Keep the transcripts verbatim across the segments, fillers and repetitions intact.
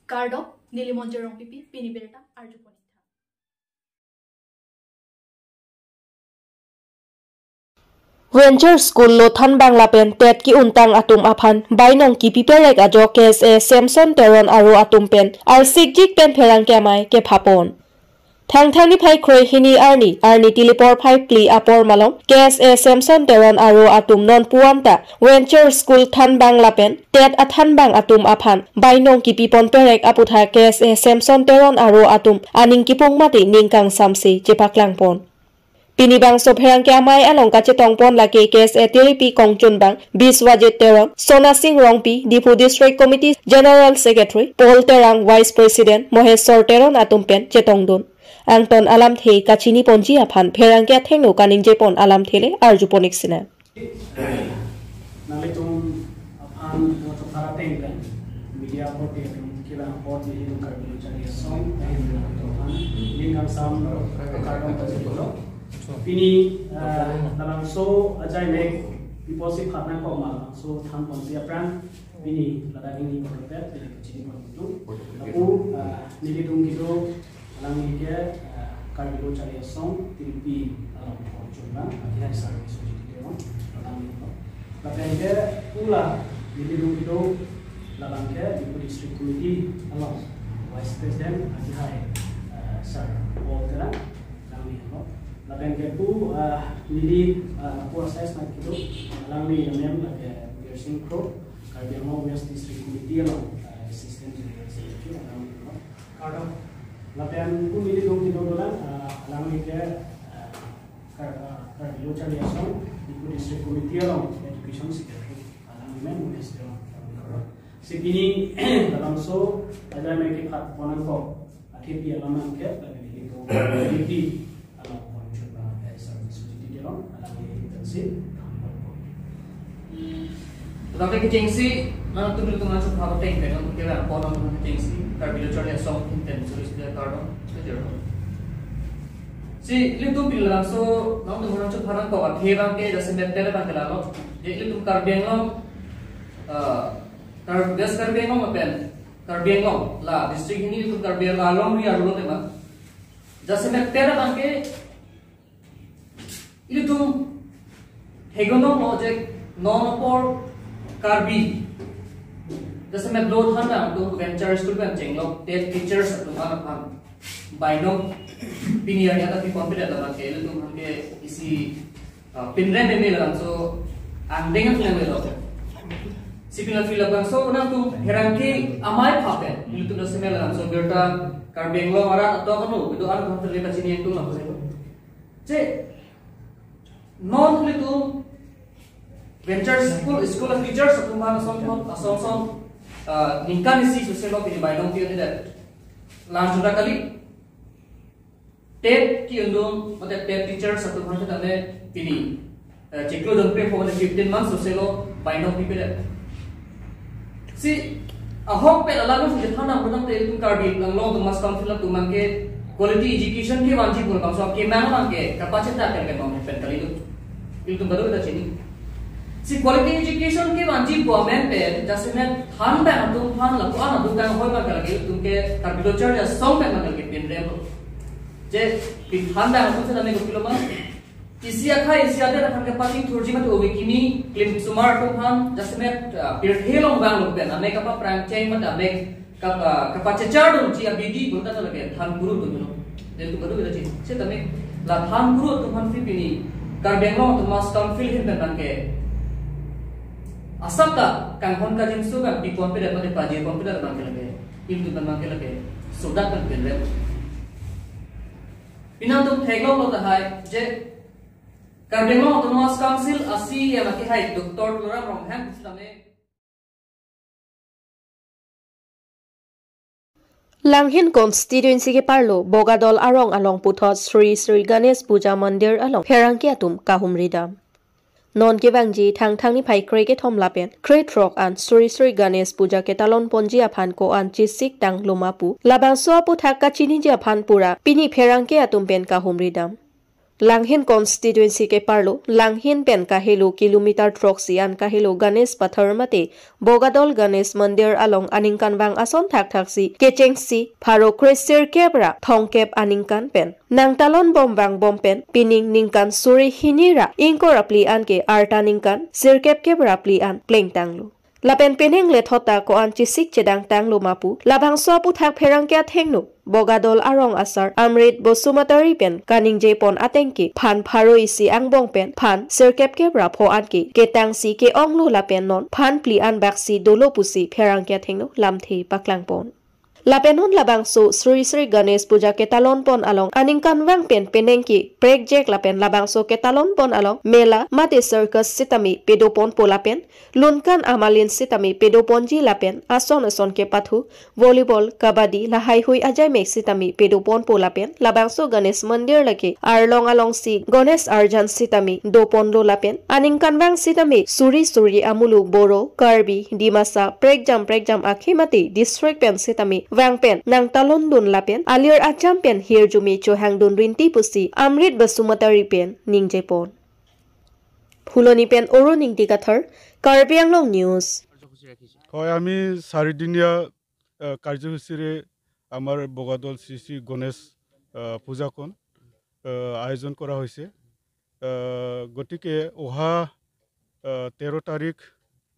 Kardom, neli Monjir Rongpipi, pini birta arjupon ik tha. Venture School lothan bang lapen TET ki-untang atum aphan bainong kipi perek ajok K S A Samson Teron aro atum pen arsikjik pen pherangke amei kephapon. Thangthang niphai kre-hini arni, arni tili porphai phli apor malom, K S A Samson Teron aro atum non puan ta Venture School than bang lapen TET athan bang atum aphan bainong kipipon perek aputhak K S A Samson Teron aro atum aning kipung mate ning kangsamse chepaklangpon. Pini bangso pherangke amei along kachetongpon lake K S A tiripi kongchunbang Biswajit Teron, Sona Sing Rongpi, Diphu District Committee General Secretary, Paul Terang, Vice President, Moheswar Teron atum pen chetongdun. Angton alamthe kachiniponji aphan pherangke athengno kaningjepon alamthe le arjupon ik sinang. Nanglitum aphan nangchopha ateng pen media korte atum kelang apot nelitum Karbi Lo Charli Asong ahin atum aphan ning kangsam kardom pajirlo. Pini, eh, labangso ajai mek piposi phat nangkok ma labangso thanponsi aphrang pini ladak hini korte pini kachinipon tum. Lapu, eh, nelitum kedo alangli ke, eh, Karbi Lo Charli Asong tiripi along kongchunbang akehai Sir Biswajit Teron alangli lo. Lapen ke pu la nelitum kedo labang ke Diphu District Committee along Vice President akehai, eh, Sir Paul Terang alangli lo. Lapen ke pu, eh, neli, eh, pu asai snak kedo alangli amen lake Birsing Kro, Karbi Anglong West District Committee along, eh, Assistant General Secretary alangli lo. Kardom. Lapen pu nelitum kedo dolang, ah, alangli ke, ah, Kar-, ah, Karbi Lo Charli Asong, Diphu District Committee along Education Secretary, alangli men munis along. Si pini labangso ajai mek kephatpon nangkok, athepi alam nangkep, lapen nelitum, nelitum along kongchunbang, eh, Sir Biswajit Teron alangli pensi. Tangte kechengsi, nangtum nelitum nangchopha ateng pen, nangtum kelang apot nangtum kechengsi, Karbi Lo Charli Asong tin ten service dia kardom, kejero. Si nelitum pini labangso, nangtum nangchopha nangkok athe abang ke, jasemet TET abang ke lalo. Jadi nelitum Karbi Anglong, eh, Kar-, West Karbi Anglong lapen Karbi Anglong, la district hini nelitum Karbi Anglong ri arlo tema. Jasemet TET abang ke, ilitum theklonglo je non apor Karbi. Jasemet lothan bang atum Venture School pen chenglok TET teachers atum aphan bainong pini arni ata pipon pedet labang ke ilitum aphan ke isi, ah, pinrem meme labangso angdeng atum meme lo. Si pini labangso nangtum pherangke amei phapen ilitum jasemet labangso birta Karbi Anglong arat atum kanu itu arat atum terlibat sini yang tum apa sih? Je, non ilitum Venture School, School of Teachers atum aphan asong asong asong, ah, ningkan isi soselo pini bainong pi-un-edet. Langsung kali. TET ki-undun, mate TET teachers atum aphan tame pini, eh, chiklo dongpe pho mane fifteen months soselo bainong pipedet. Si ahok pen alam si than nang putangte ilitum Karbi Anglong Autonomous Council atum abang ke quality education kevanji pu labangso kemang abang ke kapachethak pen kemang pen kalidet. Ilitum baru kita chini. Si quality education kevanji pu amen pen jasemet than bang atum aphan lapu an atum kanghoi abang ke lake ilitum ke Karbi Lo Charli Asong pen abang ke pinremlo. Je pithan bang atum tame kopilo ma. Isi akhei isi adet aphan kapachingthurji mate ove kimi klimsomar atum aphan jasemet, ah, pirthe along vanglo pen amek kapaphrang cheng mate amek kap-, ah, kapachechardunji abidi pu ta lake than kuru atum lo. Jadi ilitum baru kita chini. Setame la than kuru atum aphan pini Karbi Anglong Autonomous Council ahin pen abang ke asap ta kanghon kangjinso kan pipon pedet mate pajirpon pedet abang ke lake. Ilitum abang ke lake sodak kan pinrem. Pini nangtum theklonglo tahai je Karbi Anglong Autonomous Council a CEM akehai Doctor Tuliram Ronghang sitame Langhin constituency keparlo Bogadol arong along puthot Sri Sri Ganesh Puja Mandir along pherangke atum kahumridam. Non kevangji Thangthang niphai kre-kethom lapen krethrok an Sri Sri Ganesh Puja ketalonponji aphan ko-an chesik tanglo ma pu labangso aputhak kachiniji aphan pura pini pherangke atum pen kahumridam. Langhin constituency keparlo, Langhin pen kahelo kilometer throksi an kahelo Ganesh Pathar mate Bogadol Ganesh Mandir along aningkanvang ason thakthaksi kechengsi pharo kresirkep ra thomkep aningkan pen nangtalon bomvang bom pen pining ningkan suri hini ra ingkoi ra phli an ke arta ningkan sirkep kep ra phli an plengtanglo. Lapen penang lethot ta ko-an chesik chedangtanglo ma pu labangso aputhak pherangke athengno Bogadol arong asar Amrit Basumatary pen kaningjepon ateng ke phan pharo isi angbong pen phan sirkep kep ra pho an ke ketangsi ke-onglo lapen non phan phli an baksi dolo pusi pherangke athengno lamthe paklangpon. Lapen non labangso Sri Sri Ganesh Puja ketalonpon along aningkanvang pen penang ke prekjak lapen labangso ketalonpon along mela mate circus sitame pedoponpo lapen lunkan amalin sitame pedoponji lapen ason ason kepathu volleyball, kabaddi lahaihui ajaimek sitame pedoponpo lapen labangso Ganesh Mandir lake arlong alongsi Ganesh arjan sitame doponlo lapen aningkanvang sitame suri suri amuluk Boro, Karbi, Dimasa, prekjam prekjam akhei mate district pen sitame vang pen nangtalondun lapen alir acham pen hirjume chohangdun rinti pusi Amrit Basumatary pen ningjepon. Phuloni pen Oro Ningti Kathar, Karbi Anglong News. হয়, আমি চাৰিদিনীয়া আহ, কাৰ্যসূচীৰে আমাৰ বগাদল শ্ৰী শ্ৰী গণেশ আহ, পূজাকণ আহ, আয়োজন কৰা হৈছে। আহ, গতিকে অহা আহ, তেৰ তাৰিখ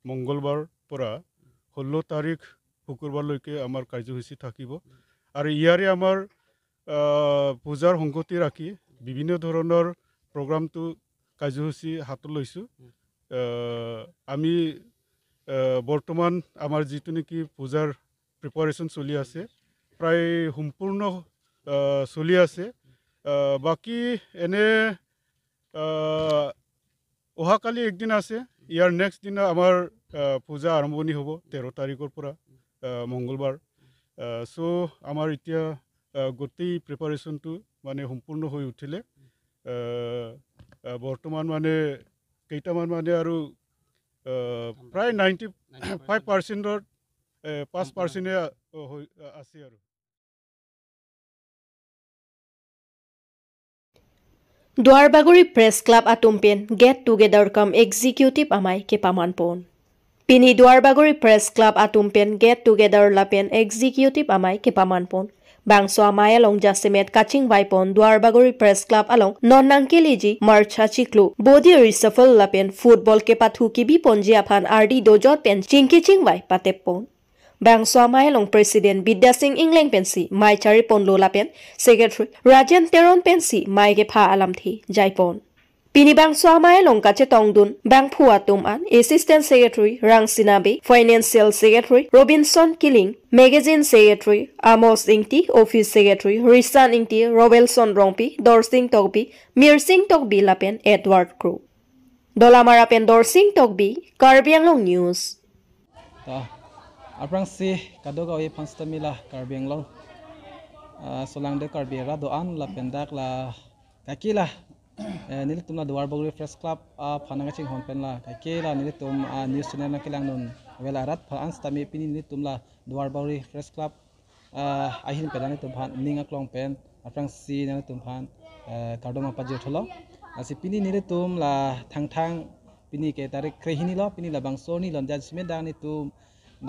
মংগলবাৰ পৰা ষোল্ল তাৰিখ শুকুৰবাৰলৈকে আমাৰ কাৰ্যসূচী থাকিব। আৰু ইয়াৰে আমাৰ আহ, পূজাৰ সংগতি ৰাখি বিভিন্ন ধৰণৰ প্ৰগ্ৰামটো কাৰ্যসূচী হাতত লৈছোঁ। আহ, আমি আহ, বৰ্তমান আমাৰ যিটো নেকি পূজাৰ প্ৰিপাৰেশ্যন চলি আছে, প্ৰায় সম্পূৰ্ণ আহ, চলি আছে। আহ, বাকী এনে আহ, অহাকালি একদিন আছে, ইয়াৰ নেক্সট দিনা আমাৰ আহ, পূজা আৰম্ভণি হ'ব তেৰ তাৰিখৰ পৰা আহ, মংগলবাৰ। চ' আমাৰ এতিয়া আহ, গোটেই প্ৰিপাৰেশ্যনটো মানে সম্পূৰ্ণ হৈ উঠিলে আহ, আহ, বৰ্তমান মানে কেইটামান মানে আৰু আহ, প্ৰায় নাইণ্টি ফাইভ পাৰ্চেণ্টৰ পাঁচ পাৰ্চেণ্টে আছে আৰু। Duarbagori Press Club atum pen get together cum executive amei kepamanpon. Pini Duarbagori Press Club atum pen get together lapen executive amei kepamanpon. Bangso amei along jasemet kachingvaipon Duarbagori Press Club along non nangkeleji March achiklo body reshuffle lapen football kepathu kebiponji aphan ardi dojot pen chingki chingvai pateppon. Bangso amei along President Bidya Sing Engleng pensi mei chariponlo lapen Secretary Rajen Teron pensi mei kepha alamthe jaipon. Pini bangso amei along kachetongdun bangphu atum an Assistant Secretary Rangsina Bey, Financial Secretary Robinson Killing, Magazine Secretary Amos Ingti, Office Secretary Risan Ingti, Robelson Rongpi, Dorsing Tokbi, Mirsing Tokbi lapen Edward Kro. Dolamara pen Dorsing Tokbi, Karbi Anglong News. To, aphrangsi kadokave aphan sitame la Karbi Anglong, ah, solangde Karbi arat do-an lapen dak la kaike la, eh, nelitum la Duarbagori Press Club aphan nangchinghon pen la kaike la nelitum, ah, news channel nangkelangdun avel arat aphan sitame pini nelitum la Duarbagori Press Club ah, ahin pen nanglitum aphan ning aklong pen aphrangsi nanglitum aphan, eh, kardom pajirthulo. Lasi pini nelitum la Thangthang pini ke tarik krehini lo, pini labangso arni lon jasemet dak nelitum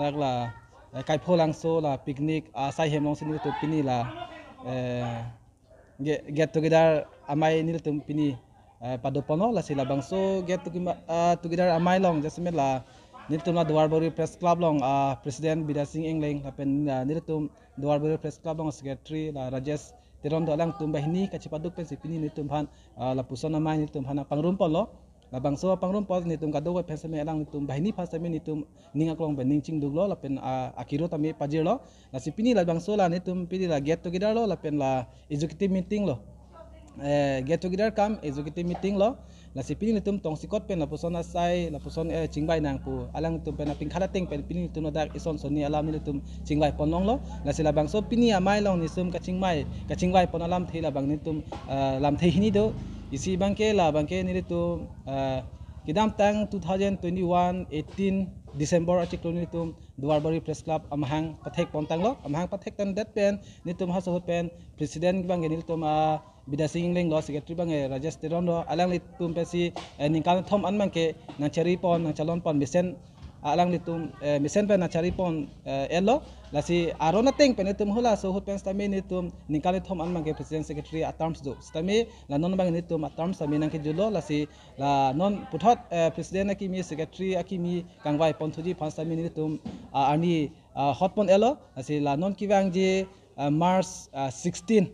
dak la, eh, Kaipholangso la picnic asai hem alongsi nelitum pini la, eh, ge-, get together amei nelitum pini, eh, padoponlo. Lasi labangso get toge-, ah, together amei along jasemet la nelitum la Duarbagori Press Club along, ah, President Bidya Sing Engleng lapen, ah, nelitum Duarbagori Press Club along Secretary la Rajesh Teron do alangtum banghini kachepaduk pensi pini nelitum aphan, ah, lapuson amei nelitum aphan pangrum ponlo. Labangso pangrum pon nelitum kadokave pen sitame alangtum banghini aphan sitame nelitum ning aklong pen ning chingduklo lapen, ah, akiro tame pajirlo. Lasi pini labangso la nelitum pini la get together lo lapen la executive meeting lo. Eh, get together cum executive meeting lo. Lasi pini nelitum tongsekot pen lapuson asai, lapuson, eh, chingvai nang pu alangtum pen apingkhat ateng pen pini nelitum ladak ison sonni alam nelitum chingvai ponlonglo. Lasi labangso pini amei along nelitum kachingvai, kachingvai pon alamthe labang nelitum, eh, lamthe hini do. Isi abangke la abangke nelitum, eh, kedamtang two thousand twenty-one eighteen December achiklo nelitum Duarbagori Press Club amahang pathek pontanglo, amahang pathektangdet pen nelitum halaso ahut pen President abangke nelitum, ah, Bidya Sing Engleng lo, secretary abang ke Rajesh Teron lo, alanglitum pensi, eh, ningkan kethom an abang ke nangcheripon, nangchalonpon mesen, alanglitum, eh, mesen pen nangcheripon, eh, etlo. Lasi aron ateng pen itum hula so ahut pen sitame nelitum ningkan kethom an abang ke president secretary a-terms do. Sitame la non abang nelitum a-terms sitame nangkejutlo, lasi la non puthot, eh, president akimi, secretary akimi kangvai ponthuji aphan sitame nelitum, ah, arni, ah, hotpon etlo. Lasi la non kevangji, ah, March, ah, sixteen,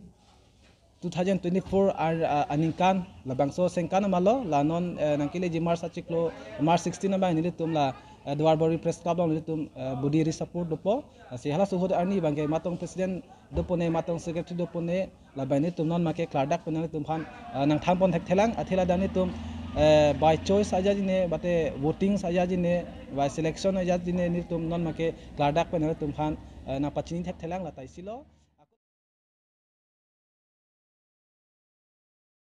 two thousand twenty-four ar-, ah, aningkan labangso sengkan amalo, la non, eh, nangkeleji March achiklo, March sixteen abang nelitum la, eh, Duarbagori Press Club along nelitum, eh, body ri support dopo. Lasi halaso ahut arni abang ke matong president dopone, matong secretary dopone, labang nelitum non abang ke klardak pen nelitum aphan, eh, nangthanpon thekthelang, athe ladak nelitum, eh, by choice ajatji ne, mate voting ajatji ne, by selection ajatji ne, nelitum non abang ke klardak pen nelitum aphan, eh, nangpachini thekthelang, la ta isi lo.